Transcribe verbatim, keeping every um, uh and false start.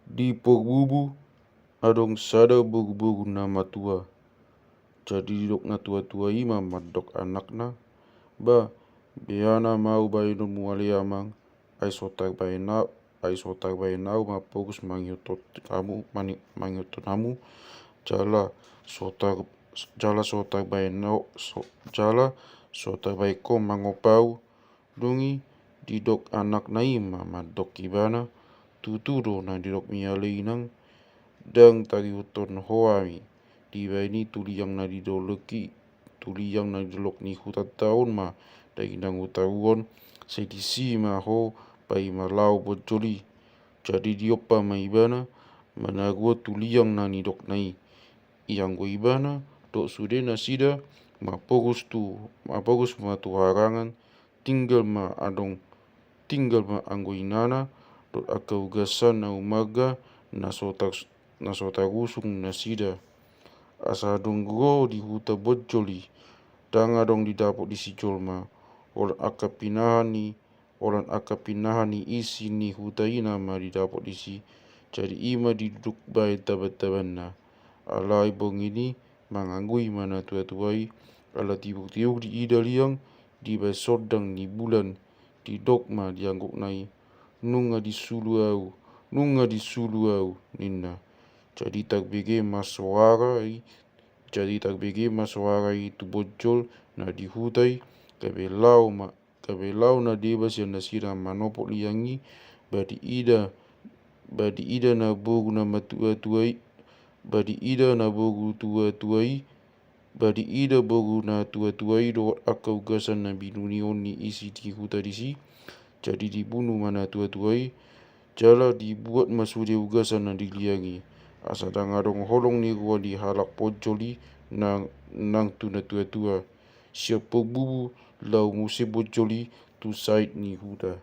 Di porbubu adong sada boruboru na matua. Jadi didok na tuatua i ma mandok anakna, ba, beana ma au baenonmu ale amang, ai so tarbaen au, ai so tarbaen au ma porus mangihuthon hamu, mani-, mangihuthon hamu, jala so tar-, jala so tarbaen au, so, jala so tarbaen ho mangop au. Dung i didok anakna i ma mandok ibana, tutu do na didokmi ale inang, ndang tangihuthon ho hami. Dibaen i tu liang na di dolok i, tu liang na di dolok ni hutanta on ma dainang hutahuon, sai disi ma ho paima laho bonjol i. Jadi diompa ma ibana manaruhon tu liang na nidokna i. Ianggo ibana dohot sude nasida maporus tu, maporus ma tu harangan, tinggal ma adong, tinggal ma anggo inana dohot angka ugasan na umarga na so tar-, na so tarusung nasida. Asa dung ro di huta bonjol i, ndang adong didapot disi jolma, holan angka pinahan ni, holan angka pinahan ni isi ni huta i nama didapot disi. Jadi i ma diduduk baen tabantabanna. Alai borngin i manganggui ma na tuatua i, ala tiurtiur diida liang, dibaen sondang ni bulan, didok ma di anggukna i, nunga disulu au, nunga disulu au, ninna. Jadi tarbege ma soara i, jadi tarbege ma soara i tu bonjol na di huta i, gabe laho ma, gabe laho na deba sian nasida manopot liang i, ba diida, ba diida na boru na matuatua i, ba diida na boru tuatua i, ba diida boru na tuatua i dohot angka ugasan na binunion ni isi di huta disi. Jadi dibunu ma na tuatua i, jala dibuat ma sude ugasan na di liang i. Asa ndang adong holong ni roha ni halak bonjol i nang, nang tu na tuatua. Sian porbubu laho muse bonjol i tu sait ni huta.